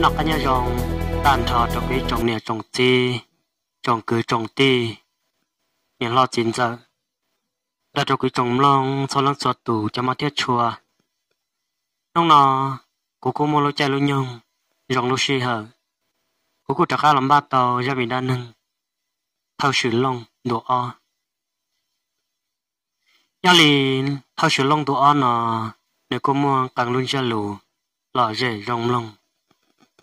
Noj qab nyob zoo tag nrho rau kuv ib tsoom niam tsoom txiv, tsoom kwv tsoom tij, niam hlob txiv ntxawm, los rau kuv tsoom mloog txhua leej txhua tus cov mog thiab tshua. Hnub no kuv kuj muaj lub caij lub nyoog zoo lub sij hawm, kuv kuj rov qab los npaj tau zaj me dab neeg Thawj Swm Looj ntu ob. Nyob li Thawj Swm Looj ntu ob no, nws kuj muaj qee lub ntsiab lus lom zem zoo mloog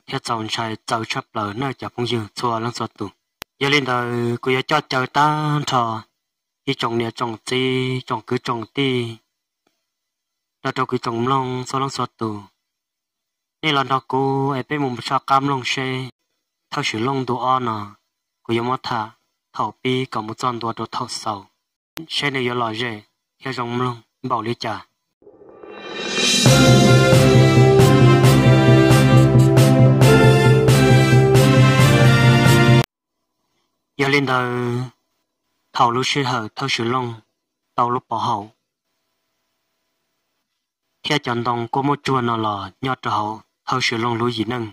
thiab txaus ntshai txawv tshaj plaws nawb cov phooj ywg txhua leej txhua tus. Yog li ntawd kuv yuav coj caw tag nrho ib tsoom niam tsoom txiv, tsoom kwv tsoom tij, los rau kuv tsoom mloog txhua leej txhua tus, nej los nrog kuv es peb mus rov qab mloog seb Thawj Swm Looj ntu ob no kuv yuav muab tham thaum pib kom mus txog ntua rau thaum xaus, seb nws yuav lom zem thiab zoo mloog npaum li cas. Yog li ntawd, thaum lub sij hawm Thawj Swm Looj tau lub pov haum thiab cov ntoo kuaj muaj tsuag no los nyob rau hauv Thawj Swm Looj lub yim neej,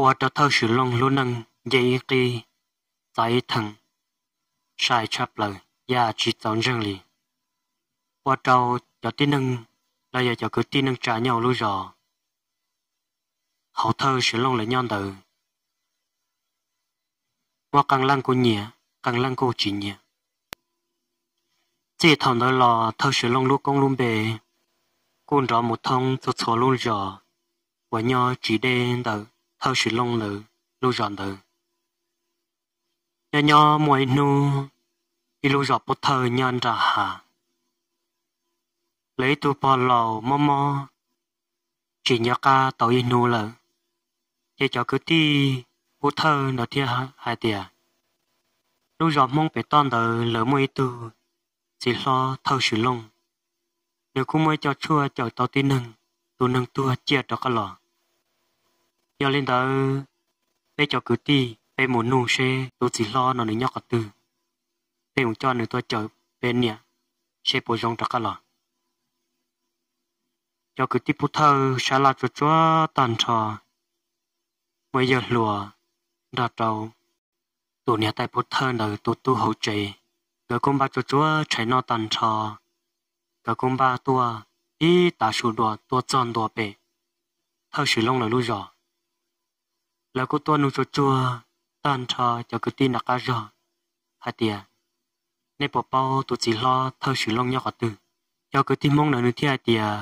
ua rau Thawj Swm Looj lub neej nce ib qib txav ib theem, sai tshaj plaws, yam tsis txaus ntseeg li. Ua rau cov tib neeg los yog cov kwv tij neej tsa nyob hauv lub zos hauv Thawj Swm Looj lawv nyob ntawd muaj qee leej kuj nyiam, qee leej kuj tsis nyiam. Txij thaum ntawd los Thawj Swm Looj lub koob lub npe kuj nrov mus thoob txhua txhua lub zos uas nyob tsis deb ntawm Thawj Swm Looj lawv lub zos ntawd. Nyob nyob muaj ib hnub, ib lub zos Pub Thawj nyob nram hav, lawv ib tug pog laus mob mob tsis nco qab tau ib hnub lawm. Ces cov kwv tij Pub Thawj ntawd thiaj hais tias, lub zos Hmoob pem toj ntawd lawv muaj ib tug txiv hlob Thawj Swm Looj, nws kuj muaj ib co tshuaj cawm tau tib neeg, tus neeg tuag ciaj rov qab los. Yog li ntawd, peb cov kwv tij peb mus nug seb tus txiv hlob no nws nyob qhov twg, peb mus coj nws tuaj cawm peb niam seb puas zoo rov qab los. Cov kwv tij Pub Thawj sab laj tsuag tsuag tag nrho, muaj ib yawg hluas nrog rau tus niam tais Pub Thawj ntawd tus tub hauv tsev, nkawd kuj npaj tsuag tsuag tshais noj tag nrho, nkawd kuj npaj tuaj ib tav su dua tuaj txog ntua pem Thawj Swm Looj lawv lub zos. Lawv kuj tuaj nug tsuag tsuag tag nrho cov kwv tij nram qab zog hais tias, nej puas paub tus txiv hlob Thawj Swm Looj nyob qhov twg? Cov kwv tij Hmoob ntawd nws thiaj hais tias,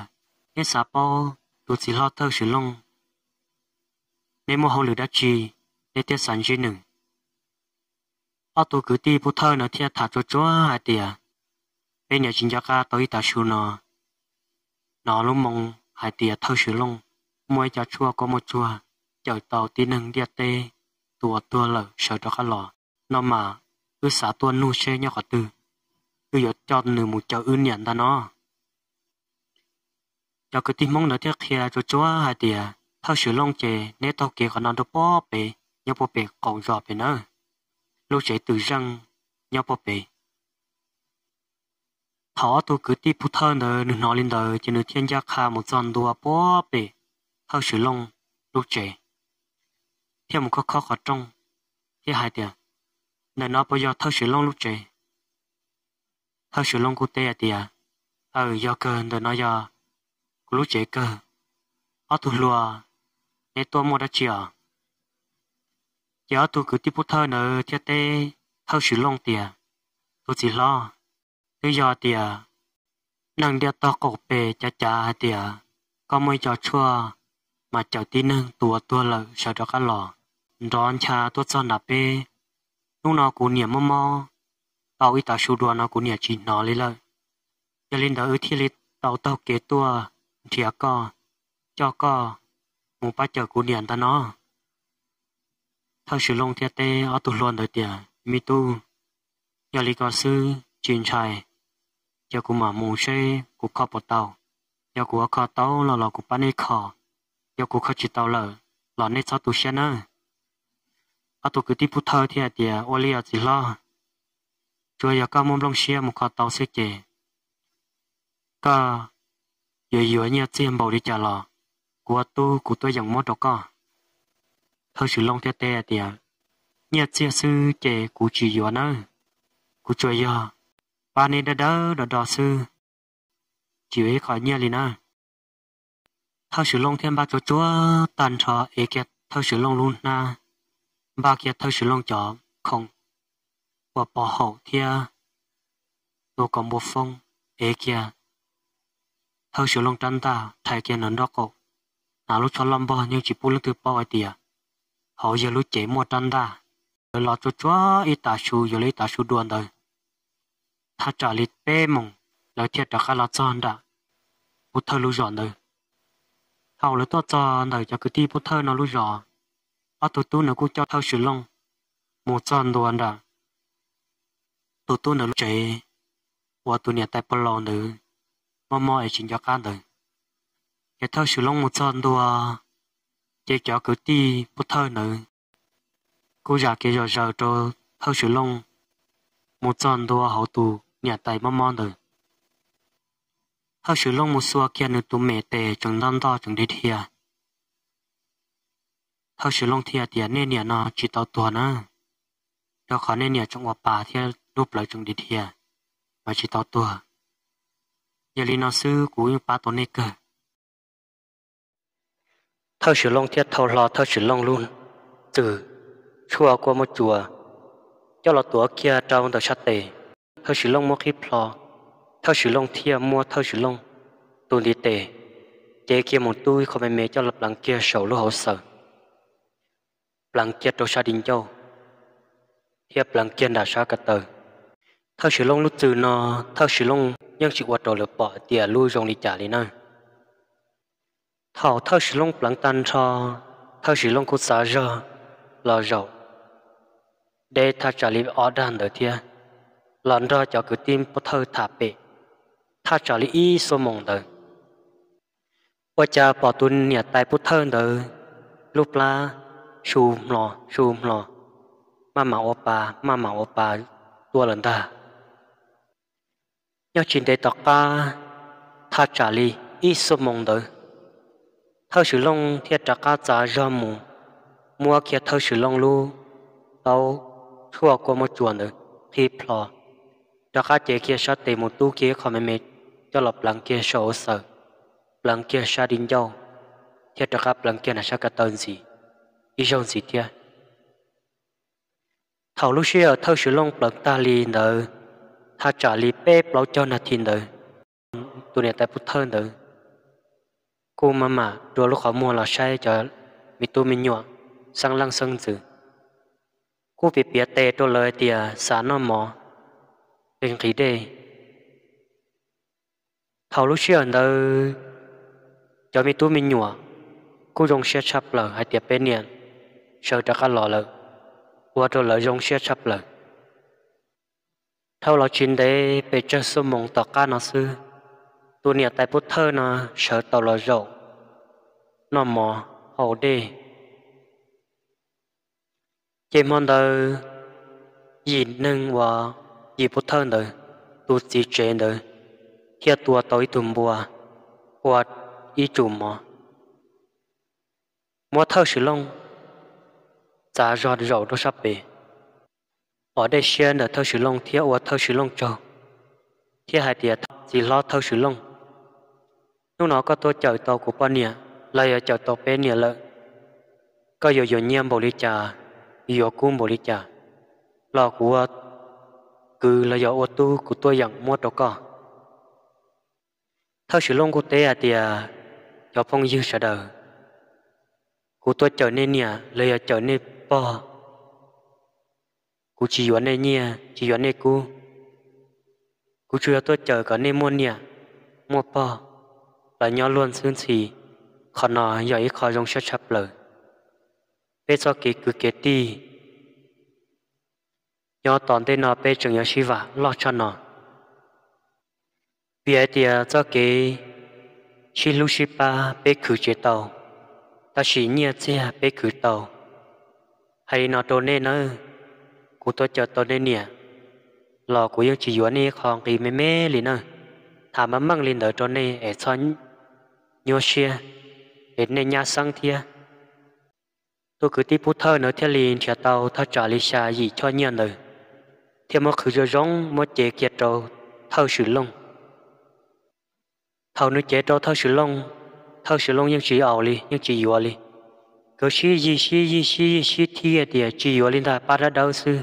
neb xav paub tus txiv hlob Thawj Swm Looj, neb muaj hauj lwm dab tsi neb thiaj xav ntsib nws? Ob tug kwv tij Pub Thawj ntawd thiaj tham tsuag tsuag hais tias, peb niam tsis nco qab tau ib tav su no hnov lub moo hais tias Thawj Swm Looj muaj ib co tshuaj kuaj muaj tsuag cawm tau tib neeg ntiaj teb, tus uas tuag lawm sawv rov qab los no mas, wb xav tuaj nug seb nyob qhov twg, wb yuav coj nws mus cawm wb niam ntag no. Cov kwv tij Hmoob ntawd thiaj qhia tsuag tsuag hais tias, Thawj Swm Looj ces neb taug kev qhov no nrau puag pem, nyob puag pem qaum zos pem nawb, lub tsev twm zeej nyob puag pem. Thaum ob tug kwv tij Pub Thawj ntawd nws hnov li ntawd ces nws thiaj ncaj qha mus txog ntua puag pem Thawj Swm Looj lub tsev, thiaj mus khob khob qhov rooj, thiab hais tias, ntawm no puas yog Thawj Swm Looj lub tsev? Thawj Swm Looj kuj teb hais tias, aw, yog kawg, ntawm no yog kuv lub tsev kawg. Ob tug hluas, neb tuaj muaj dab tsi os? Ces ob tug kwv tij Pub Thawj ntawd thiaj teb Thawj Swm Looj tias, tus txiv hlob, twb yog tias neeg ntiaj teb qaum pem cav cav hais tias, koj muaj ib co tshuaj mas cawm tib neeg tus uas tuag lawm sawv rov qab los, nrov ncha tuaj txog nram peb. Hnub no kuv niam mob mob, tau ib tav su dua no kuv niam tsis hnov li lawm. Yog li ntawd wb thiaj li tau taug kev tuaj nrhiav koj, coj koj mus pab cawm kuv niam ntag no. Thawj Swm Looj thiaj teb ob tug hluas ntawd tias, me tub, yog li ko xwb tsis ntshai, ces kuv mam mus seb kuv kho puas tau. Yog kuv ua kho tau los los kuv pab neb kho, yog kuv kho tsis tau lawm los neb txhob tu siab nawb. Ob tug kwv tij Pub Thawj thiaj hais tias, ua li os txiv hlob, tsuas yog koj muaj nplooj siab mus kho tau xwb ces koj yuav yuav nyiaj txiag npaum li cas los kuv ua tub kuv tuaj yeem muab rau koj. Thawj Swm Looj thiaj teb hais tias, nyiaj txiag xwb ces kuv tsis yuav nawb, kuv tsuas yog pab neb dawb dawb do do xwb, tsis yuav ib qho nyiaj li nawb. Thawj Swm Looj thiaj npaj tsuag tsuag tag nrho, ev kiag Thawj Swm Looj lub hnab, npaj kiag Thawj Swm Looj cov khoom ua pov haum thiab tua kom npua foob, ev kiag Thawj Swm Looj rab ntaj rhais kiag nws nraub qaum, hnav lub tsho loj npog yeej tsis pub leej twg paub hais tias hauv yawg lub cev muaj rab ntaj. Lawv los tsuag tsuag ib tav su, yuav luag ib tav su dua ntawd, thaj tsam li peb moos lawv thiaj rov qab los txog nram Pub Thawj lub zos ntawd. Thaum lawv tuaj txog ntawm cov kwv tij Pub Thawj no lub zos, ob tug tub nws kuj coj Thawj Swm Looj mus txog ntua nram tus tub ntawd lub tsev uas tus niam tais pog laus ntawd mob mob es tsis nco qab ntawd. Ces Thawj Swm Looj mus txog ntua, ces cov kwv tij Pub Thawj ntawd kuj zam kev zom zaws rau Thawj Swm Looj mus txog ntua hauv tus niam tais mob mob ntawd. Thawj Swm Looj mus xuas kiag nws tus mem tes tseem ntoj ntoj tseem dhia dhia. Thawj Swm Looj thiaj tias, nej niam no tsis tau tuag na, rau qhov nej niam tseem ua pa thiab lub plawv tseem dhia dhia, mas tsis tau tuag. Yog li no xwb kuv yeej pab tau nej kawg. Thawj Swm Looj thiaj thau hlo Thawj Swm Looj lub txwm tshuaj kua muaj tsuas coj los tuav kiag rau ntawm sab tes. Thawj Swm Looj muab qhib plho, Thawj Swm Looj thiaj muab Thawj Swm Looj tus ntiv tes cev kiag mus tub ib qho me me coj los pleev kiag saum lub hauv xaws, pleev kiag rau sab di ncauj, thiab pleev kiag nram sab ko taw. Thawj Swm Looj lub txwm no, Thawj Swm Looj yeej tsis ua rau lawv pom tias lub zoo li cas li na. Thaum Thawj Swm Looj pleev tag nrho, Thawj Swm Looj kuj txav zog los zaum deb thaj tsam li ob dag ntawd thiab, los nrog cov kwv tij Pub Thawj tham pem thaj tsam li ib xuab moos ntawd. Ua cas pom tus niam tais Pub Thawj ntawd lub plab su hmlo su hmlo, maj mam ua pa maj mam ua pa tuaj lawm ntag. Nyob tsis ntev tom qab, thaj tsam li ib xuab moos ntawd, Thawj Swm Looj thiaj rov qab txav zog mus muab kiag Thawj Swm Looj lub taub tshuaj kua muaj tsuas ntawd qhib plho, rov qab cev kiag sab tes mus tub kiag ib qho me me coj los pleev kiag saum hauv xaws, pleev kiag sab di ncauj, thiab rov qab pleev kiag nram sab ko taw ntxiv ib zaug ntxiv thiab. Thaum lub sij hawm Thawj Swm Looj pleev tag li ntawd, thaj tsam li peb plaub caug nas this ntawd, tus niam tais Pub Thawj ntawd kuj maj mam rua lub qhov muag los saib cov me tub me nyuam xeeb leej xeeb ntxwv, kuj piav piav tes rau lawv hais tias xav noj mov, nqhis nqhis dej. Thaum lub sij hawm ntawd, cov me tub me nyuam kuj zoo siab tshaj plaws hais tias peb niam sawv rov qab los lawm, ua rau lawv zoo siab tshaj plaws. Dhau los tsis ntev pes tsawg xuab moos tom qab no xwb, tus niam tais Pub Thawj no sawv tau los zaum noj mov haus dej. Ces hmo ntawd, yim neeg uas yim Pub Thawj ntawd, tus txiv tsev ntawd, thiaj tua tau ib tug npua ua ib tsum mov, muab Thawj Swm Looj txav zog zaum rau sab pem, pom dej siab ntawm Thawj Swm Looj thiab ua Thawj Swm Looj tsaug, thiab hais tias, txiv hlob Thawj Swm Looj, hnub no koj tuaj cawm tau kuv poj niam los yog cawm tau peb niam lawm, koj yuav yuav nyiaj npaum li cas, yuav kub npaum li cas, los kuv ua kwv los yog ua tub kuv tuaj yeem muab rau koj. Thawj Swm Looj kuj teb hais tias, cov phooj ywg sawv daws, kuv tuaj cawm nej niam los yog cawm nej pog, kuv tsis yuav nej nyiaj tsis yuav nej kub, kuv tsuas yog tuaj cawm kom nej muaj niam muaj pog los nyob luag ntxhwb ntxhi. Qhov no yog ib qho zoo siab tshaj plaws. Peb txoj kev kwv kev tij nyob tom ntej no peb tseem yuav sib vam loj tshaj no. Vim hais tias txoj kev sib hlub sib pab peb khwv tsis tau, tab sis nyiaj txiag peb khwv tau. Hais li no rau nej nawb, kuv tuaj cawm tau nej niam los kuv yeej tsis yuav nej qho nqi me me li nawb. Tham meej meej li ntawd rau nej es txhob nyuaj siab. es nej nyab xeeb thiab. Tus kwv tij Pub Thawj ntawd thiaj li nrhiav tau thaj tsam li xya yim choj nyiaj ntawd, thiaj muab qhwv zoo zoo muab cev kiag rau Thawj Swm Looj. Thaum nws cev rau Thawj Swm Looj, Thawj Swm Looj yeej tsis aus li, yeej tsis yuav li. Nkawd sib yig sib yig sib yig sib thib tias, Tsis yuav li ntag, pab dab dawb xwb.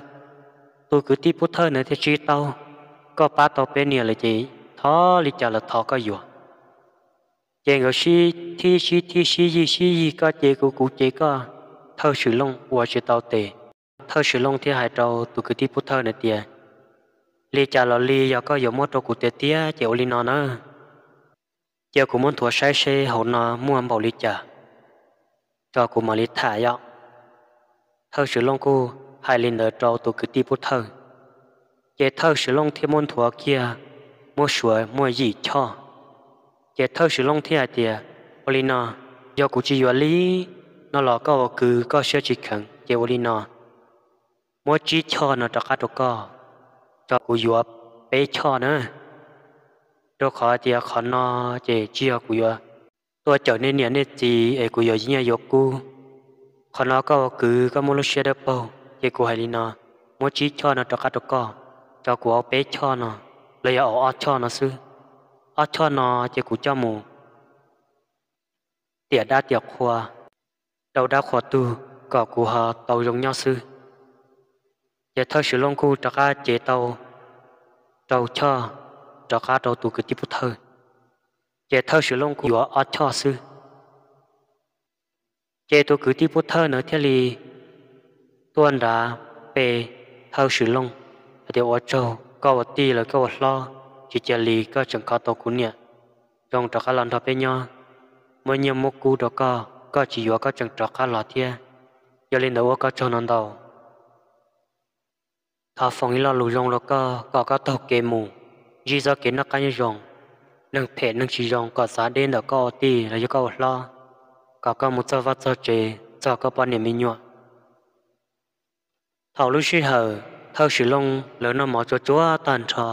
Tus kwv tij Pub Thawj ntawd thiaj, Tsis tau, koj pab tau peb niam lawm ces thov li cas los thov koj yuav. Ces nkawd sib thib sib thib sib yig sib yig, koj cev kuv kuv cev koj, Thawj Swm Looj ua tsis tau tes. Thawj Swm Looj thiaj hais rau tus kwv tij Pub Thawj ntawd tias, Li cas los li, yog koj yuav muab rau kuv tiag tiag ces ua li no na, cia kuv muab nthuav saib seb hauv no muaj npaum li cas, tso kuv mam li tham yom. Thawj Swm Looj kuj hais li ntawd rau tus kwv tij Pub Thawj. Ces Thawj Swm Looj thiaj muab nthuav kiag, muab suav muaj yim choj. Ces Thawj Swm Looj thiaj hais tias, Ua li no, yog kuv tsis yuav li no los koj ua kwv koj siab tsis kheev, ces ua li no, muab tsib choj no rov qab rau koj, tso kuv yuav peb choj na, rau qhov tias qhov no ces tsis yog kuv yuav tuaj cawm nej niam nej txiv es kuv yuav nyiaj yuav kub. Qhov no koj ua kwv koj muaj lub siab dawb paug, ces kuv hais li no, muab tsib choj no rov qab rau koj, tso kuv ua peb choj no, los yog ua ob choj no xwb. Ob choj no ces kuv coj mus tiam dab tiam qhua, rau dab qhuas tug, kom kuv ho tau zoo nyob xwb. Ces Thawj Swm Looj kuj rov qab cev tau rau choj rov qab rau tus kwv tij Pub Thawj. Ces Thawj Swm Looj kuj yuav ob choj xwb. Ces tus kwv tij Pub Thawj ntawd thiaj li tuaj nrad pe Thawj Swm Looj hais tias, Ua tsaug koj ua tij los koj ua hlob, tsis cia li koj tseem kho tau kuv niam zoo rov qab los nrog peb nyob, muab nyiaj muab kub rau koj, koj tsis yuav koj tseem rov qab los thiab. Yog li ntawd ua koj tsaug no ntau. Thov foom ib lo lus zoo rau koj kom koj taug kev mus, ntsib txoj kev noj qab nyob zoo. Neeg phem neeg tsis zoo kom xav deb ntawm koj ua tij los yog koj ua hlob, kom koj mus txog vaj txog tsev txog koj poj niam me nyuam. Thaum lub sij hawm Thawj Swm Looj lawv noj mov tsuag tsuag tag nrho,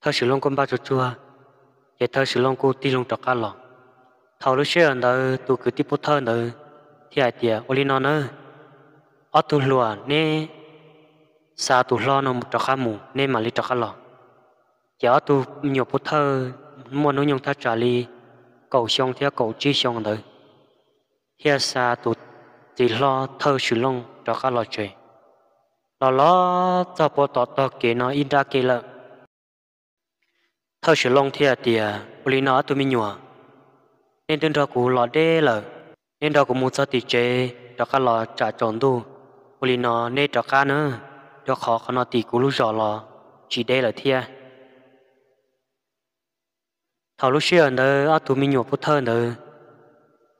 Thawj Swm Looj kuj npaj tsuag tsuag, ces Thawj Swm Looj kuj tig loo rov qab los. Thaum lub sij hawm ntawd tus kwv tij Pub Thawj ntawd thiaj hais tias, Ua li no na, ob tug hluas, neb xa tus hlob no rov qab mus, neb mam li rov qab los. Ces ob tug me nyuam Pub Thawj muaj hnub nyoog thaj tsam li kaum xyoo thiab kaum tsib xyoo ntawd thiaj xa tus txiv hlob Thawj Swm Looj rov qab los tsev. Los los txog puag tom tog kev no ib nrab kev lawm, Thawj Swm Looj thiaj tias, Ua li no ob tug me nyuam, nej twb nrog kuv los deb lawm, neb nrog kuv mus txog tim tsev rov qab los tsam tsaus ntuj. Ua li no neb rov qab na, rau qhov qhov no tim kuv lub zos los tsis deb lawm thiab. Thaum lub sij hawm ntawd ob tug me nyuam Pub Thawj ntawd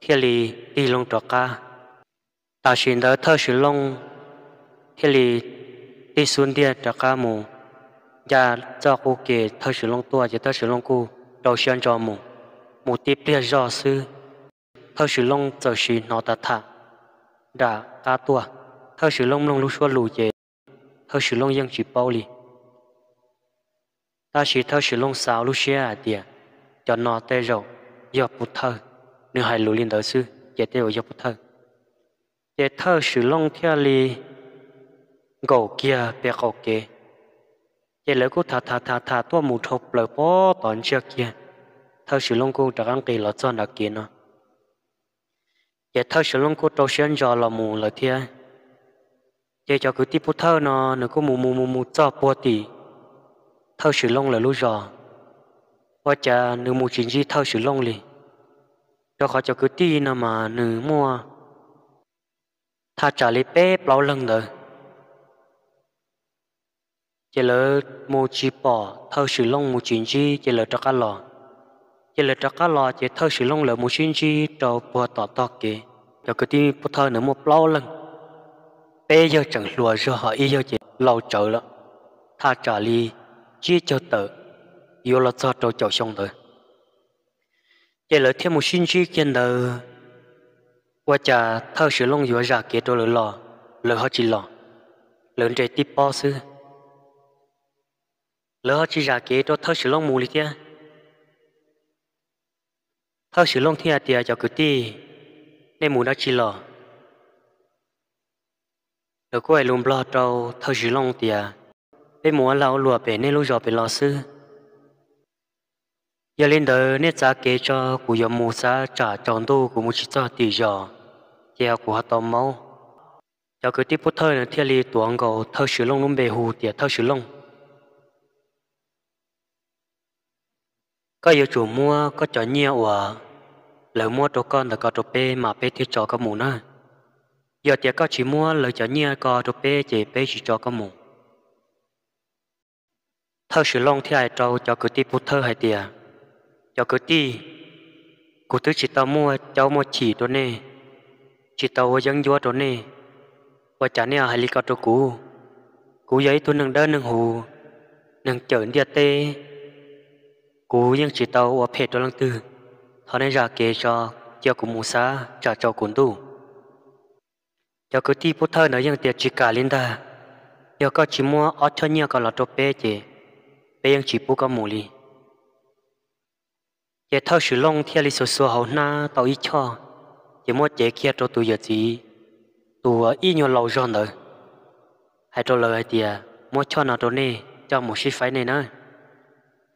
thiaj li tig loo rov qab. Tam sim ntawd Thawj Swm Looj thiaj li tig xub ntiag rov qab mus ncaj txoj qub kev Thawj Swm Looj tuaj, ces Thawj Swm Looj kuj rau siab ntso mus. Mus tib pliag zoj xwb, Thawj Swm Looj txawm sim hnov tas tham nram qab tuaj. Thawj Swm Looj mloog lub suab lus ces Thawj Swm Looj yeej tsis paub li. Tab sis Thawj Swm Looj xav lub siab hais tias, Cov no tej zaum yog Pub Thawj, nws hais lus li ntawd xwb ces tej zaum yog Pub Thawj. Ces Thawj Swm Looj thiaj li nkaum kiag pem qaum kev. Ces lawv kuj tham tham tham tham tuaj mus dhau plaws pob tod ntsiag kiag, Thawj Swm Looj kuj rov qab nqis los txog nram kev no. Ces Thawj Swm Looj kuj rau siab ntso los mus lawm thiab. Ces cov kwv tij Pub Thawj no nws kuj mus mus mus mus txog puag tim Thawj Swm Looj lawv lub zos, ua cas nws mus tsis ntsib Thawj Swm Looj li, rau qhov cov kwv tij no mas nws muaj thaj tsam li peb plaub leeg ntawd. Ces lawv mus tsis pom, Thawj Swm Looj mus tsis ntsib ces lawv rov qab los. Ces lawv rov qab los ces Thawj Swm Looj lawv mus sib ntsib rau puag tom tog kev. Cov kwv tij Pub Thawj ntawd muaj plaub leeg, peb yawg tseem hluas zog, ho ib yawg ces laus tsawv lawm, thaj tsam li tsib caug tawm yuav los txog rau caum xyoo ntawd. Ces lawv thiaj mus sib ntsib kiag ntawd, ua cas Thawj Swm Looj yuav zam kev rau lawv los, lawv ho tsis los, lawv nres tib pob xwb. Lawv ho tsis zam kev rau Thawj Swm Looj mus li thiab. Thawj Swm Looj thiaj hais tias, Cov kwv tij, nej mus dab tsi los? Lawv kuj hais lus Nplog rau Thawj Swm Looj tias, Peb mus ua lag ua luam pem nej lub zos pem los xwb. Yog li ntawd nej txav kev tso, kuv yuav mus xav tsam tsaus ntuj kuv mus tsis txog tim zos, ces kuv ho tau maub. Cov kwv tij Pub Thawj thiaj li tuav nkaus Thawj Swm Looj lub npe hu tias, Thawj Swm Looj, koj yuav tsum muab koj cov nyiaj uas lawv muab rau koj ntawd ko rau peb mas peb thiaj tso koj mus na. Yog tias koj tsis muab lawv cov nyiaj ko rau peb ces peb tsis tso koj mus. Thawj Swm Looj thiaj hais rau cov kwv tij Pub Thawj hais tias, Cov kwv tij, kuv twb tsis tau muaj caub muaj chim rau nej, tsis tau ua yeeb ncuab rau nej, ua cas nej hais li ko rau kuv? Kuv yog ib tug neeg dawb neeg huv, neeg cawm ntiaj teb, kuv yeej tsis tau ua phem rau leej twg. Thov nej zam kev tso, cia kuv mus xav tsam tsaus kuv ntuj. Cov kwv tij Pub Thawj ntawd yeej tias, Tsis kam li ntag, yog koj tsis muab ob choj nyiaj ko los rau peb ces peb yeej tsis pub koj mus li. Ces Thawj Swm Looj thiaj li xuas xuas hauv hnab tau ib choj, ces muab cev kiag rau tus yawm txiv, tus ib nyuag laus zog ntawd, hais rau lawv hais tias, Muab choj no rau nej coj mus sib faib nej na,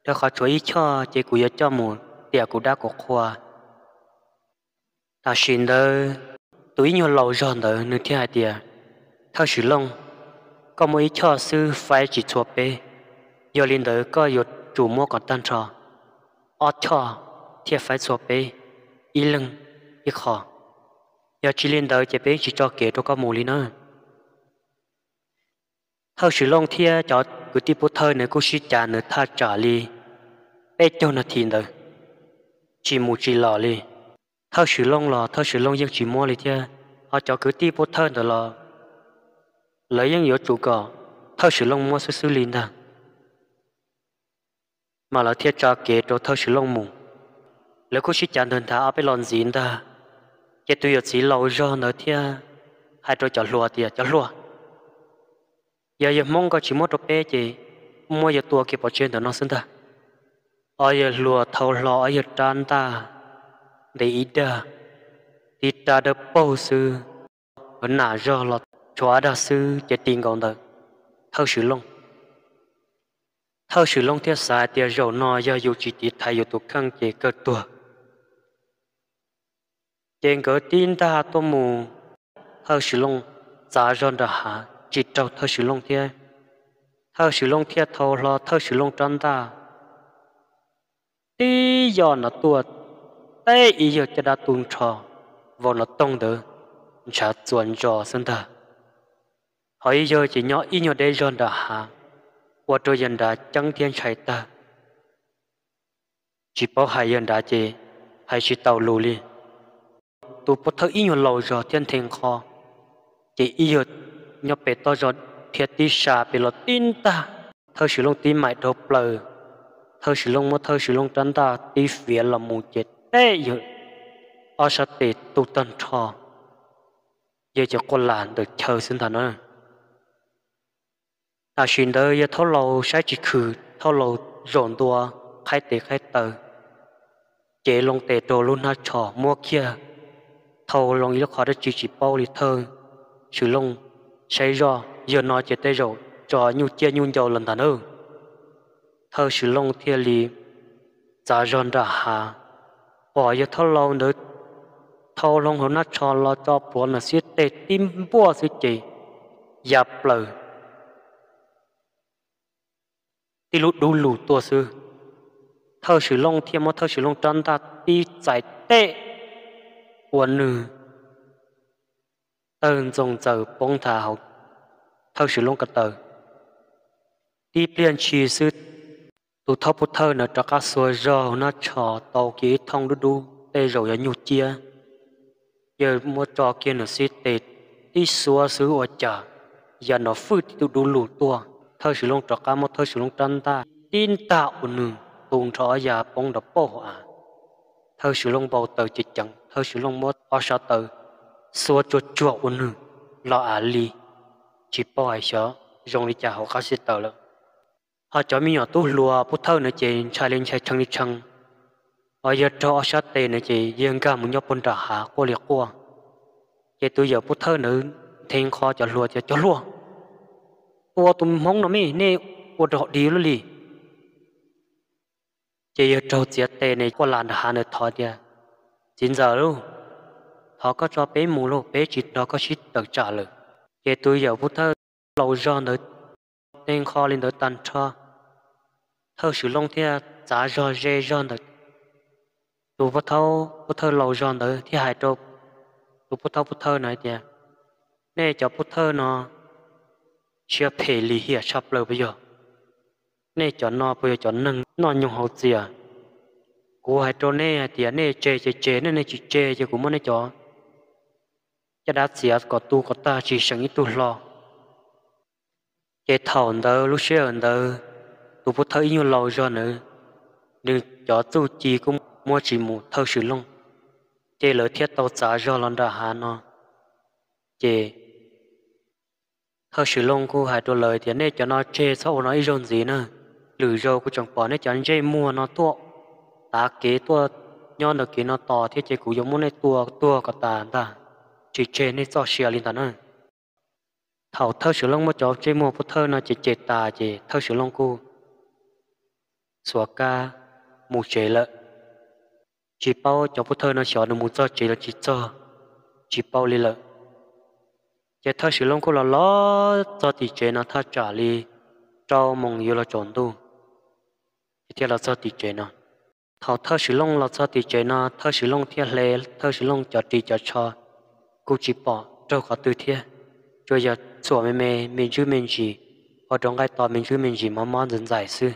rau qhov tshuav ib choj ces kuv yuav coj mus tiam kuv dab kuv qhua. Tam sim ntawd tus ib nyuag laus zog ntawd nws thiaj hais tias, Thawj Swm Looj, koj muaj ib choj xwb faib tsis txhua peb, yog li ntawd koj yuav tsum muab kom tag nrho ob choj thiaj faib txhua peb, ib leeg ib qho. Yog tsis li ntawd ces peb tsis tso kev rau koj mus li na. Thawj Swm Looj thiab cov kwv tij Pub Thawj nws kuj sib cav nws thaj tsam li peb caug nas this ntawd, tsis mus tsis los li. Thawj Swm Looj los Thawj Swm Looj yeej tsis muab li thiab, ho cov kwv tij Pub Thawj ntawd los lawv yeej yuav tsum kom Thawj Swm Looj muab xwb xwb li ntag. Mas lawv thiaj tso kev rau Thawj Swm Looj mus. Lawv kuj sib cav ntawd nthav ob peb los ntxiv ntag, ces tus yawm txiv laus zog ntawd thiaj hais rau cov hluas tias, Cov hluas, yog yawg Hmoob ko tsis muab rau peb ces muab yawg tua kiag pov tseg ntawm no xwb ntag. Ob yawg hluas thau hlo ob yawg rab ntaj ntev ib dag, tib rab dawb paug xwb, nam zog los tshuav ob dag xwb ces ti nkaus ntawm Thawj Swm Looj. Thawj Swm Looj thiaj xav hais tias zaum no yog yus tsis tiv thaiv yus tus kheej ces kawg tuag. Ces nkawd tib ntaj tuaj mus, Thawj Swm Looj txav zog nram hav tsis raug Thawj Swm Looj thiab. Thawj Swm Looj thiaj thau hlo Thawj Swm Looj rab ntaj, tib yos no tuaj teb ib yawg caj dab tu nrho, vau no toog ntawd ntshav txuas ntsos xwb ntag. Ho ib yawg ces nyob ib nyuag deb zog nram hav, ua rau yawg nrad ceeb thiab ntshai tag, tsis paub hais yawg nrad ces hais tsis tau lus li. Tus pov thawj ib nyuag laus zog thiab nthe nqho, ces ib yawg nyob pem toj zog dhia tib sa pem los tib ntaj, Thawj Swm Looj tib maim dhau plaws. Thawj Swm Looj muab Thawj Swm Looj rab ntaj tib fiav los mus ces teb yawg ob sab tes tu tag nrho, yawg ces quaj lam ntawm chaw xwb ntag na. Tam sim ntawd yawg Thaub Laus saib tsis khwm, Thaub Laus zaum ntua qhaib tes qhaib taw, cev loo tes rau lub hnab tsho muab kiag thau loo ib lub qhov dab tsi tsis paub li. Thawj Swm Looj saib zoj yawg no ces tej zaum tso nyuj ciaj nyuj ncau los ntag nawb. Thawj Swm Looj thiaj li txav zog nram hav, pom yawg Thaub Laus ntawd thau loo hauv hnab tsho los tso plhuav nws xib teg tib npuaj xwb ces ya plaws tib lub dub lug tuaj xwb. Thawj Swm Looj thiaj muab Thawj Swm Looj rab ntaj tib txais teb ua nws tawg ntxoog ntxaws poob nthav hauv Thawj Swm Looj ko taw. Tib pliag ntshis xwb, tus thawj pov thawj ntawd rov qab xuas zog hnab tsho tau kiag ib thooj dub dub tej zaum yog nyuj ciab. Yawg muab tso kiag nws xib teg tib xuab xwb ua cas ya nrov fwj tib tug dub lug tuaj. Thawj Swm Looj rov qab muab Thawj Swm Looj rab ntaj tib ntaj ua nws tu nrho ob ya poob nrov pauj hauv av. Thawj Swm Looj npau taws ceev ceev, Thawj Swm Looj muab ob sab taw xuas tsuag tsuag ua nws los av li, tsis paub hais xyov zoo li cas hauv qab xib taws lawm. Ho cov me nyuam tub hluas pov thawj ntawd ces ntshai li ntshai tshee li tshee, Ho yawg raug ob sab tes na ces yawg nkag mus nyob puag nram hav quaj li quaj. Ces tus yawm pub thawj ntawd nthe nqho cov hluas tias, Cov hluas, tua tus hmoob no me, nej ua rau hom dig luj li. Ces yawg raug txiav tes ne quaj las nram hav ntawd thov tias, Txiv ntxawm lauj, thov koj tso peb mus lauj, peb tsis nrog koj sib tawm tsam lawm. Ces tus yawm pub thawj laus zog ntawd nthe nqho li ntawd tag nrho, thawj Swm Looj thiaj txav zog ze zog ntawm tus pub thawj laus zog ntawd thiaj hais rau tus pub thawj pub thawj no hais tias, Nej cov pub thawj no siab phem lim hiam tshaj plaws puas yog? Nej cov no puas yog cov neeg noj nyoog haus txias? Kuv hais rau nej hais tias nej tseg ces tseg, nej nej tsis tseg ces kuv muab nej cov caj dab txiav kom tu kom tag tsis seem ib tug hlo. Ces thaum ntawd lub sij hawm ntawd tus pub thawj ib nyuag laus zog ntawd, nws cov txuj ci kuj muab tsis mus thawj Swm Looj, ces lawv thiaj tau txav zog los nram hav no. Ces thawj Swm Looj kuj hais rau lawv tias, Nej cov no tseg txhob ua no ib zaug ntxiv na. Lwm zaus kuv tseem pom nej cov ntsej muag no tuaj tav kev tuaj nyob ntawm kev no tos thiab ces kuv yuav muab nej tua tuag kom tas ntag. Tsis tseg nej txoj sia li ntawd na. Thaum thawj Swm Looj muab cov ntsej muag pub thawj no ces cem tas ces thawj Swm Looj kuj xuas kab mus tsev lawm. Tsis paub cov pub thawj no xyov nws mus txog tsev los tsis txog, tsis paub li lawm. Ces thawj Swm Looj kuj los los txog tim tsev no thaj tsam li rau moos yuav los tsaus ntuj, ces thiaj los txog tim tsev no. Thaum thawj Swm Looj los txog tim tsev no, thawj Swm Looj thiaj hle thawj Swm Looj cov ris cov tsho, kuj tsis pom raug qhov twg thiab, tsuas yog txhuam me me me ntsuj me ntsis, ua rau nqaij to me ntsuj me ntsis mob mob ntxais ntxais xwb.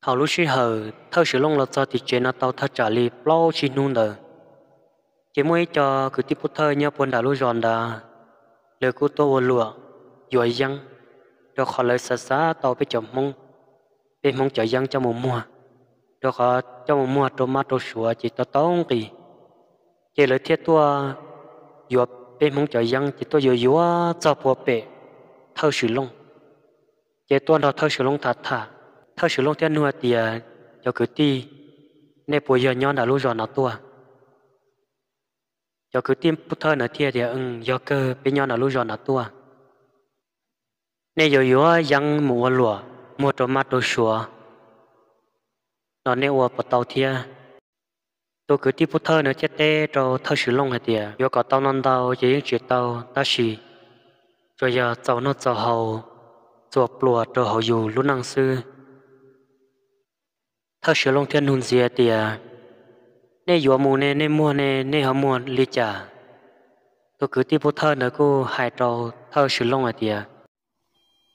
Thaum lub sij hawm thawj Swm Looj los txog tim tsev no tau thaj tsam li plaub tsib hnub ntawd, ces muaj ib co kwv tij pub thawj nyob puag nram lub zos ntawd, lawv kuj tuaj ua luam yuav yeeb, rau qhov lawv xav xav tau peb cov Hmoob, peb Hmoob cov yeeb coj mus muag, rau qhov coj mus muag rau mab rau suav ces tau tau nqi. Ces lawv thiaj tuaj yuav peb Hmoob cov yeeb ces tuaj yuav yuav txog puag pem thawj Swm Looj. Ces tuaj nrog thawj Swm Looj tham tham, thawj Swm Looj thiaj nug hais tias, Cov kwv tij, nej puas yog nyob nram lub zos no tuaj? Cov kwv tij pub thawj ntawd thiaj tias, Yog kawg, peb nyob nram lub zos no tuaj. Nej yuav yuav yeeb mus ua luam muag rau mab rau suav no nej ua puas tau thiab? Tus kwv tij pub thawj ntawd thiaj teb rau thawj Swm Looj hais tias, Yuav kom tau no ntau ces yeej tsis tau, tab sis tsuas yog txaus noj txaus haus, txuas pluas rau hauv yus lub neej xwb. Thawj Swm Looj thiaj nug ntxiv tias, Nej yuav mus ne, nej muag ne, nej ho muag li cas? Tus kwv tij pub thawj ntawd kuj hais rau thawj Swm Looj hais tias,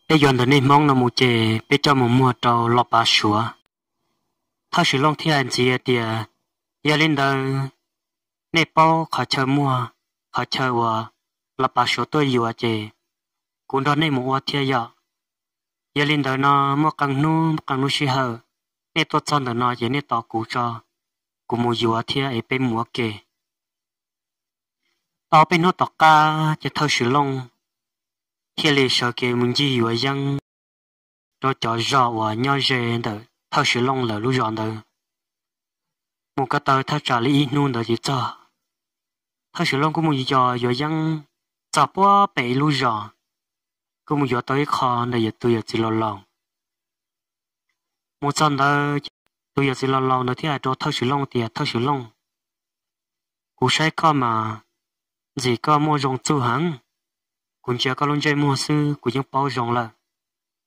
Tej yuav ntawm nej Hmoob no mus ces peb coj mus muag rau Los Pav Suav. Thawj Swm Looj thiaj hais ntxiv hais tias, Yog li ntawd, nej paub qhov chaw muag, qhov chaw uas Los Pav Suav tuaj yuav ces kuv nrog nej mus ua thiab yom. Yog li ntawd no, muaj qee hnub qee lub sij hawm nej tuaj txog ntawm no ces nej tos kuv tso, kuv mus yuav thiab es peb mus ua ke. Tau peb hnub tom qab ces thawj Swm Looj thiaj li sawv kev mus ncig yuav yeeb rau cov zos uas nyob ze ntawm thawj Swm Looj lawv lub zos ntawd. Mus ko taw thaj tsam li ib hnub ntawd ces txog. Thawj Swm Looj kuj mus yos yuav yeeb txog puag pem ib lub zos, kuj mus yuav tau ib qho ntawm yawm, tus yawm txiv laus laus. Mus txog ntawd ces tus yawm txiv laus laus ntawd thiaj hais rau thawj Swm Looj tias, Thawj Swm Looj, kuv saib koj mas ntxim koj muaj zoo txuj heev. Kuv ntsia koj lub ntsej muag xwb kuv yeej paub zoo lawm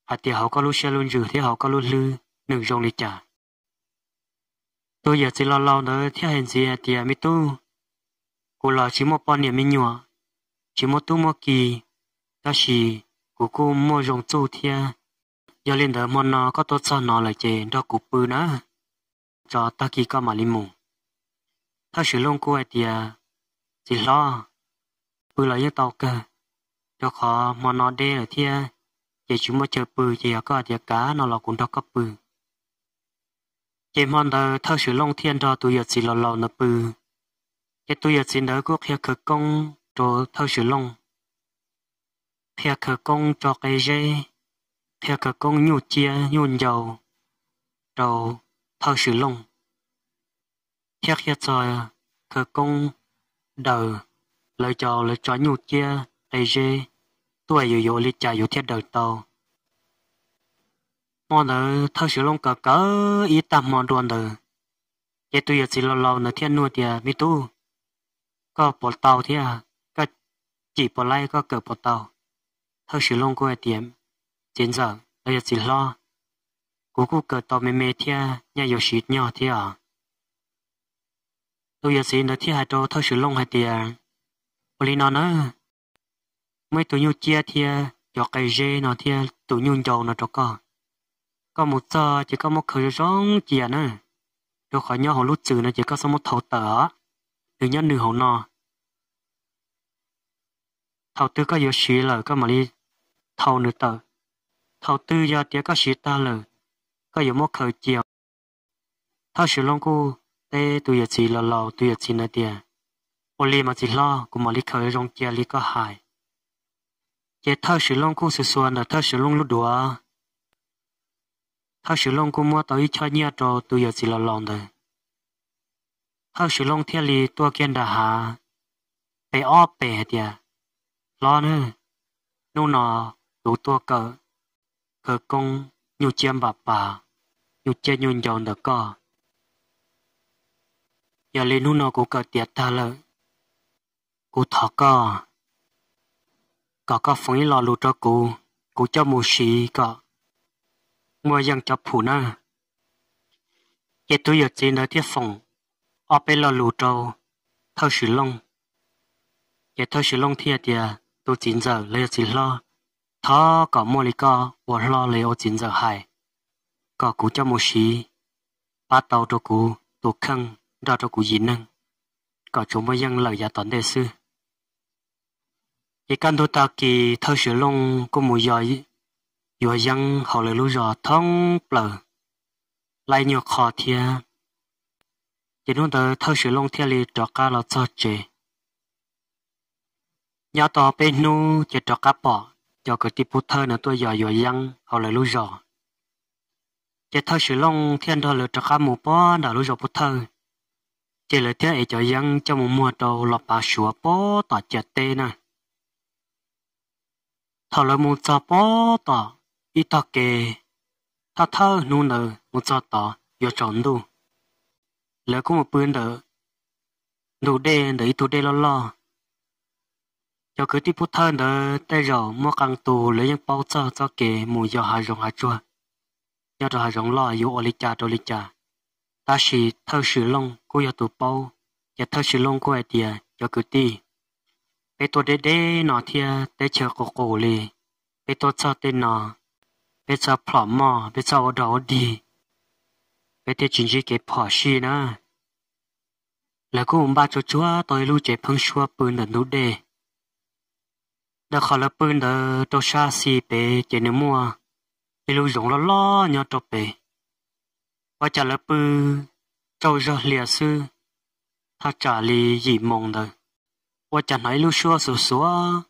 hais tias hauv koj lub siab lub ntsws thiab hauv koj lub hlwb nws zoo li cas. Tus yawm txiv laus laus ntawd thiaj hais ntxiv hais tias, Me tub, kuv los tsis muaj poj niam me nyuam, tsis muaj tub muaj ki, tab sis kuv kuj muaj zoo txuj thiab. Yog li ntawd hmo no koj tuaj txog no lawm ces nrog kuv pw na, tso tag kis koj mam li mus. Thawj Swm Looj kuj hais tias, Txiv hlob, pw los yeej tau kawg, rau qhov hmo no deb lawm thiab, ces tsis muaj chaw pw ces yog koj hais tias kav no los kuv nrog koj pw. Ces hmo ntawd thawj Swm Looj thiaj nrog tus yawm txiv laus laus ntawd pw. Ces tus yawm txiv ntawd kuj qhia khawv koob rau thawj Swm Looj, qhia khawv koob tso qe zeb, qhia khawv koob nyuj ciab nyuj ncau rau thawj Swm Looj. thiaj qhia txog khawv koob daws lawv cov, lawv tso nyuj ciab qe zeb tuaj, yuav yuav ua li cas yus thiaj daws tau. Hmo ntawd Thawj Swm Looj kawm kawm ib tag hmo dua ntawd, ces tus yawm txiv laus laus ntawd thiaj nug tias, Me tub, koj puas tau thiab koj cim puas laib, koj kawm puas tau? Thawj Swm Looj kuj hais tias, Txiv ntxawm los yog txiv hlob, kuv kuj kawm tau me me thiab, nyaj yuav siv nyog thiab os. Tus yawm txiv ntawd thiaj hais rau Thawj Swm Looj hais tias, Ua li no na, muaj ib tug nyuj ciab thiab cov qe zeb no thiab tus nyuj ncau no rau koj. Koj mus txog ces koj muab khaws zoo zoo cia na, rau qhov nyob hauv lub txwm no ces koj txhob muab thau tawm os. Nws nyob nws hauv no, thaum twg koj yuav siv lawm koj mam li thau nws tawm. Thaum twg yog tias koj siv tag lawm, koj yuav muab khaws cia. Thawj Swm Looj kuj teb tus yawm txiv laus laus, tus yawm txiv ntawd tias, Ua li mas txiv hlob, kuv mam li khaws zoo cia li koj hais. Ces Thawj Swm Looj kuj xuas xuas ntawm Thawj Swm Looj lub duav, Thawj Swm Looj kuj muab tau ib choj nyiaj rau tus yawm txiv laus laus ntawd. Thawj Swm Looj thiaj li tuaj kiag nram hav pem ob pem hais tias, Hlob na, hnub no kuv tuaj kawm khawv koob nyuj ciab npam pas, nyuj ciab nyuj ncau ntawm koj. Yog li hnub no kuv kawm tiav tag lawm, kuv thov koj kom koj foom ib lo lus rau kuv, kuv coj mus siv kom muaj yeej cov phum nawb. Ces tus yawm txiv ntawd thiaj foom ob peb lo lus rau Thawj Swm Looj. Ces Thawj Swm Looj thiaj tias, Tus txiv ntxawm los yog txiv hlob, thov kom muaj li koj ua hlob los yog ua txiv ntxawm hais, kom kuv coj mus siv pab tau rau kuv tus kheej nrog rau kuv yim neeg, kom tsuas muaj yeej lawm yav tom ntej xwb. Ces kaj ntug tag kis Thawj Swm Looj kuj mus yos yuav yeeb hauv lawv lub zos thoob plaws, laij nyuag qho thiab. Ces hnub ntawd Thawj Swm Looj thiaj li rov qab los txog tsev. Nyob tau peb hnub ces rov qab pom cov kwv tij Pub Thawj no tuaj yos yuav yeeb hauv lawv lub zos. Ces Thawj Swm Looj thiaj nrog lawv rov qab mus puag nram lub zos Pub Thawj, ces lawv thiaj ev cov yeeb coj mus muag rau los pav suav puag tom ciam teb na. Thaum lawv mus txog puag tom ib tog kev, thawj thawj hnub ntawd mus txog tod yuav tsaus ntuj, lawv kuj mus pw ntawm ntug dej ntawm ib tug dej loj loj. Cov kwv tij Pub Thawj ntawd tej zaum muaj qee tus lawv yeej paub txog txoj kev mus yos hav zoov hav tsuag nyob rau hav zoov loj yuav ua li cas rau li cas, tab sis Thawj Swm Looj kuj yog tus paub. Ces Thawj Swm Looj kuj hais tias, Cov kwv tij, peb tuaj deb deb no thiab teb chaws qus qus li, peb tuaj txog tej no, peb txhob plhom moj, peb txhob ua dog ua dig, peb thiaj tsis ntsib kev phom sij na. Lawv kuj mus npaj tsuag tsuag tau ib lub tsev pheeb suab pw ntawm ntug dej. Ntawm qhov lawv pw ntawd rau sab xis pem ces nws muaj ib lub zoov loj loj nyob rau pem. Ua cas lawv pw tsaug zog hlias xwb, thaj tsam li yim moos ntawd, ua cas hnov ib lub suab xuv xuav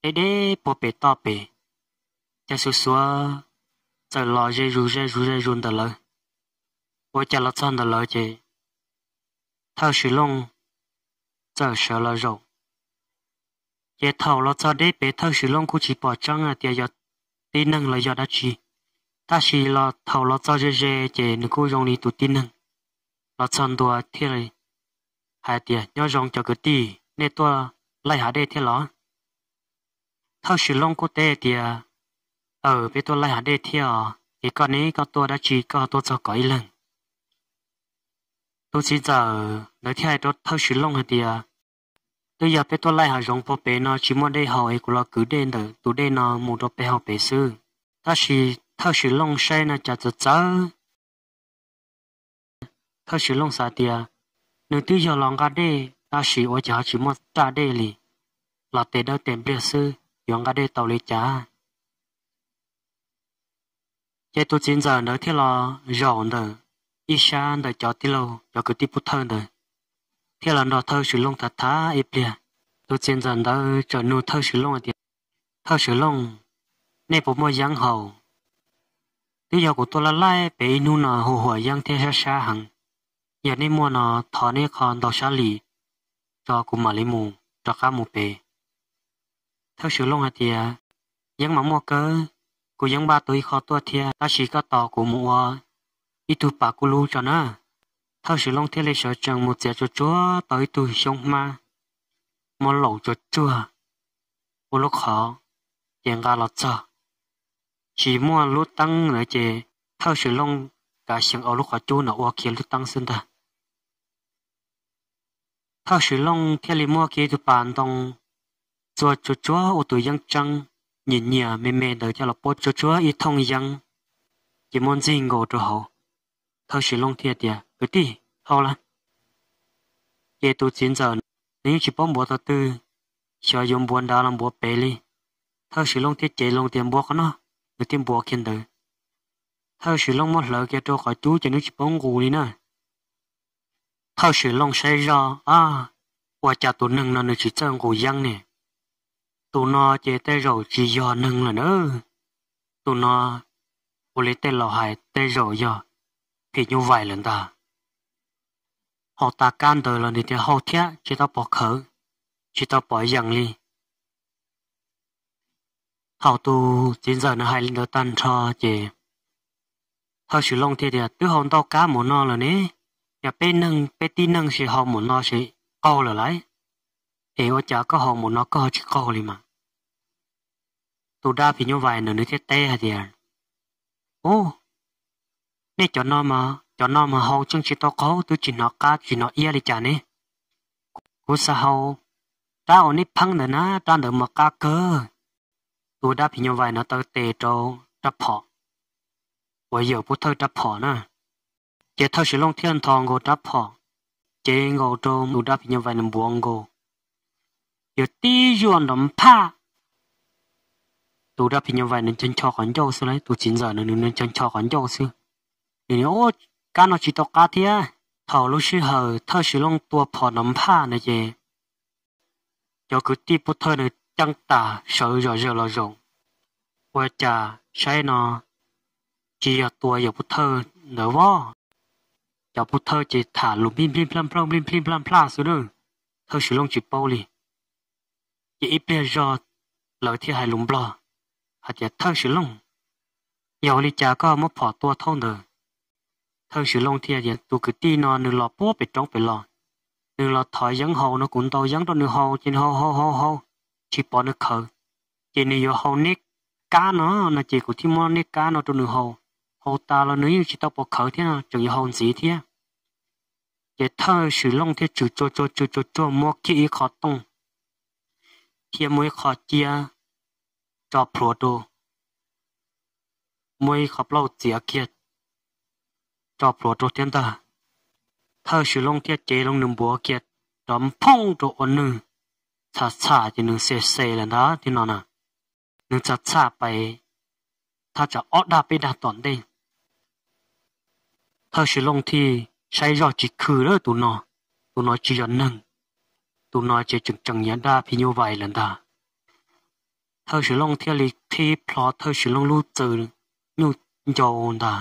deb deb puag pem toj pem. Ces xuv xuav txawm los ze zus ze zus ze zus ntawm lawv. Ua cas los txog ntawm lawv ces Thawj Swm Looj txawm sawv los zaum. Ces thaum los txog deb pem Thawj Swm Looj kuj tsis pom tseeb hais tias yog tib neeg los yog dab tsi, tab sis los thaum los txog ze ze ces nws kuj zoo li tus tib neeg. Los txog ntua thiaj li hais tias, Nyob zoo cov kwv tij, nej tuaj laij hav dej thiab los? Thawj Swm Looj kuj teb tias, Aws, peb tuaj laij hav dej thiab os, es koj ne, koj tuaj dab tsi koj tuaj txog kov ib leeg? Tus txiv ntxawm ntawd thiaj hais rau Thawj Swm Looj hais tias, Twb yog peb tuaj laij hav zoov puag pem no tsis muaj dej haus es kuv los kwv dej ntawm tus dej no mus rau pem hauv pem xwb. Tab sis Thawj Swm Looj saib no cas txawv txawv. Thawj Swm Looj xav tias, Nws twb yog los nqa dej tab sis ua cas ho tsis muaj raj dej li, los tes dawb tes npliag xwb, yuav nqa dej tau li cas? Ces tus txiv ntxawm ntawd thiaj los zaum ntawm ib sab ntawm cov tij laug cov kwv tij Pub Thawj ntawd, thiaj los nrog Thawj Swm Looj tham tham ib pliag. Tus txiv ntxawm ntawd txawm nug Thawj Swm Looj hais tias, Thawj Swm Looj, nej puas muaj yeeb haus? Twb yog kuv tuaj laij laij pem ib hnub no hu huam yeeb thiab sab sab heev, Yog nej muaj no thov nej qho ntaus sab lis tso kuv mam li mus rov qab mus pem. Thawj Swm Looj hais tias, Yeeb mas muaj kawg, kuv yeej npaj tau ib qho tuaj thiab, tab sis koj tos kuv mus ua ib tug pas kuj lub tso na. Thawj Swm Looj thiaj li sawv tsees mus txiav tsuag tsuag tau ib tug xyoob hmab muab laum tsuag tsuag ua lub qhov, ces nqa los txog. Tsis muaj lub teeb na ces Thawj Swm Looj kav xyeem ua lub qhov cub no ua kiag lub teeb xwb ntag. Thawj Swm Looj thiaj li muab kiag ib tug pas ntoo txua tsuag tsuag ua tus yeeb tseeb nyias nyias me me ntawd coj los puab tsuag tsuag ib thooj yeeb, ces muab ntxig nkaus rau hauv. Thawj Swm Looj thiaj tias, Kwv tij, hau lawm. Ces tus txiv ntxawm nws yeej tsis paub npuav tog twg, xyov yuav npuav nrad los npuav pem li. Thawj Swm Looj thiaj cev loo tias, Npuav qhov no. Nws thiaj npuav kiag ntawd. Thawj Swm Looj muab hlawv kiag rau qhov cub ces nws tsis paub nqus li na. Thawj Swm Looj saib zoj, A, ua cas tus neeg no nws tsis txawj nqus yeeb ne? Tus no ces tej zaum tsis yog neeg lawm na. Tus no ua li tej laus hais tej zaum yog phim nyuj vais lawm ntag. Hau tas kab ntawd los nws thiaj hau thiab tsis tau pom khawv, tsis tau pom yees li. Thaum tus txiv ntxawm nws hais li ntawd tag nrho ces Thawj Swm Looj thiaj tias, Twb hau ntau kab mus no lawm ne, yog peb neeg peb tib neeg sis hau mus no sis qaug lawm lauj. Es ua cas koj hau mus no koj tsis qaug li mas? Tus dab phim nyuj vais ntawd nws thiaj teb hais tias, Ub, nej cov no mas, cov no mas hau tseem tsis tau qaug, twb tsis hnov qab tsis hnov iab li cas ne. Kuv xav hau rab uas nej pheeb ntawd na, rab ntawd mas qab kawg. Tus dab phim nyuj vais no taw tes rau rab phom uas yawm Pub Thawj rab phom na. Ces Thawj Swm Looj thiaj nthos nkaus rab phom, cev nkaus rau tus dab phim nyuj vais nws npuav nkaus, yog tib zuaj nrov nphaj. Tus dab phim nyuj vais nws ncho ncho qhov ncauj xwb lauj, tus txiv ntxawm nws ncho ncho qhov ncauj xwb. Nws, Ub, kab no tsis tau qab thiab. Thaum lub sij hawm Thawj Swm Looj tua phom nrov nphaj na ces cov kwv tij Pub Thawj nws ceeb tas sawv zom zaws los zaum, ua cas saib no tsis yog tua yawm Pub Thawj ntawd vov. Cov Pub Thawj ces tham lus nplij nplij nplaj nplaj nplij nplij nplaj nplaj xwb na, Thawj Swm Looj tsis paub li. Ces ib pliag zog lawv thiaj hais lus Nplog hais tias, Thawj Swm Looj, yog ua li cas koj muab phom tua thaub ntawd? Thawj Swm Looj thiaj tias, Tus kwv tij no nws los puag pem roob pem los, nws los thov yeeb haus no, kuv ntaus yeeb rau nws haus ces nws haus haus haus haus, tsis pom nws khawv, ces nws yuav haus neb kab no no ces kuv thiaj muab neb kab no rau nws haus. Haus tas los nws yeej tsis tau pom khawv thiab no, tseem yuav haus ntxiv thiab. Ces Thawj Swm Looj thiaj tswm tsuag tsuag tswm tsuag tsuag muab kiag ib qho tooj thiab muab ib qho ciab tso plhuav rau, muab ib qho plaub txiav kiag tso plhuav rau thiab ntag. Thawj Swm Looj thiaj cev loo nws npuav kiag rov nphooj rau ua nws txham txham ces nws xem xem lawm ntag thiab no na. Nws txham txham pais thaj tsam ob dag peb dag tom ntej. Thawj Swm Looj thiaj saib zoj tsis khw lawm tus no, tus no tsis yog neeg, tus no ces tseem tseem yog dab phim nyuj vais lawm ntag. Thawj Swm Looj thiaj li qhib plho Thawj Swm Looj lub txwm nyuj ncau ntag,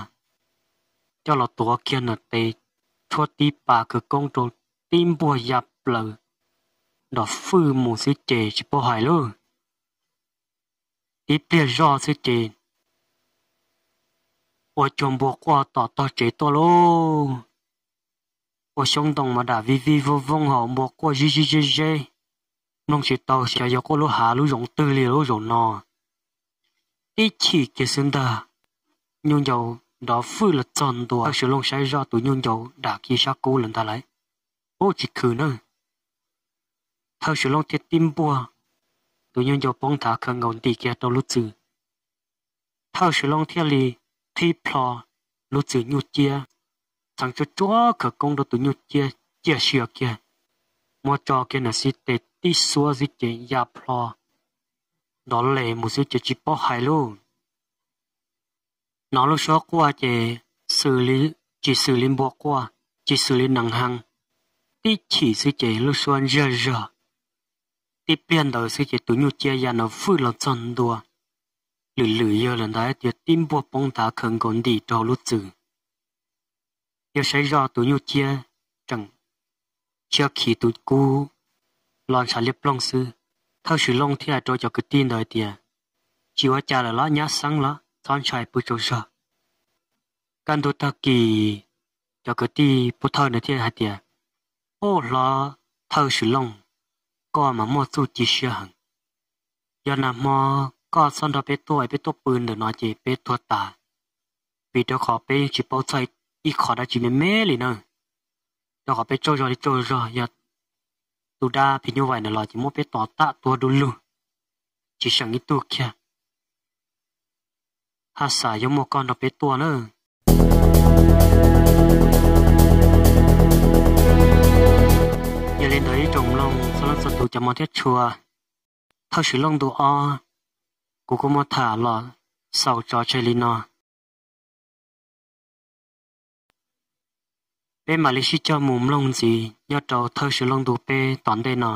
coj los tuav kiag nws tes tshuab tib pas khawv koob rau tib npuaj ya plaws, nrov fwj mus xwb ces tsis paub hais lauj. Tib pliag zoj xwb ces ua cuag npua quaj tom tog tsev tuaj lauj. Ua xyoob ntoo mas dam vij vij vooj vooj hos npua quaj zib zib zeb zeb, mloog tsis tau xyov yog quaj lub hav lub zoov twg li lub zaum no. Tib chim kiag xwb ntag, nyuj ncaus nrov fwj los txog ntua, Thawj Swm Looj saib zoj tus nyuj ncaus dam kiag sab kub lawm ntag lauj. Ub, tsis khw na. Thawj Swm Looj thiaj tib npuaj, tus nyuj ncaus poob nthav khawv nkaus ntim kiag rau lub txwm. Thawj Swm Looj thiaj li qhib plho lub txwm nyuj ciab, txheev tsuag tsuag khawv koob rau tus nyuj ciab, ciaj sia kiag, muab tso kiag nws xib tes tib xuab xwb ces ya plho nrov les mus xwb ces tsis paub hais lauj. Hnov lub suab quaj ces xws li, tsis xws li npua quaj, tsis xws li nees hees, tib chim xwb ces lub suab ntsiag zog. Tib pliag ntawd xwb ces tus nyuj ciab ya nrov fwj los txog ntua, lwm lwm yawg lawm ntag, tias tib npuaj poob nthav khawv nkaus ntim rau lub txwm. Yog saib zoj tus nyuj ciab tshiab khiv tus kub los ntshav liab ploog xwb. Thawj Swm Looj thiaj hais rau cov kwv tij ntawd tias, tsis ua cas lawm los nyab xeeb los txhob ntshai, pw tsaug zog. Kaj ntug tag kis, cov kwv tij pub thawj ntawd thiaj hais tias, ub, hlob Thawj Swm Looj, koj mas muaj txuj ci siab heev. Yog nag hmo koj txhob nrog peb tuaj, peb tuaj pw ntawm no ces peb tuag tas, vim rau qhov peb yeej tsis paub txog ib qho dab tsi me me li na. Rau qhov peb tsaug zog li tsaug zog, yog tus dab phim nyuj vais ntawd los ces muab peb tom tam tuag du lug, tsis seem ib tug kiag. Haj xam yuav muaj koj nrog peb tuaj na. Yog li ntawd ib tsoom mloog txhua leej txhua tus cov hmov thiab tshua, Thawj Swm Looj ntu ob, kuv kuj muab tham los xaus tso tseg li no. Peb mam li sib cog mus mloog ntxiv nyob rau Thawj Swm Looj ntu peb tom ntej no.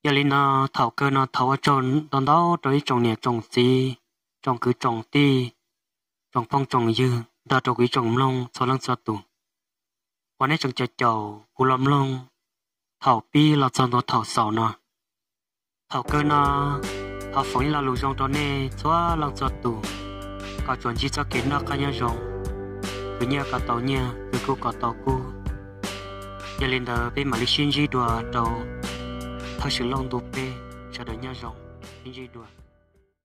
Yog li no, thaum kawg no thov ua tsaug ntau ntau rau ib tsoom niam tsoom txiv, tsoom kwv tsoom tij, tsoom phooj tsoom ywg nrog rau kuv ib tsoom mloog txhua leej txhua tus uas nej tseem caum caum kuv los mloog thaum pib los txog ntua thaum xaus no. Thaum kawg no, thov foom ib lo lus zoo rau nej txhua leej txhua tus, kom tsuas ntsib txoj kev noj qab nyob zoo, khwv nyiaj kom tau nyiaj, khwv kub kom tau kub. Yog li ntawd peb mam li sib ntsib dua rau Thawj Swm Looj ntu peb, sawv daws nyob zoo, sib ntsib dua.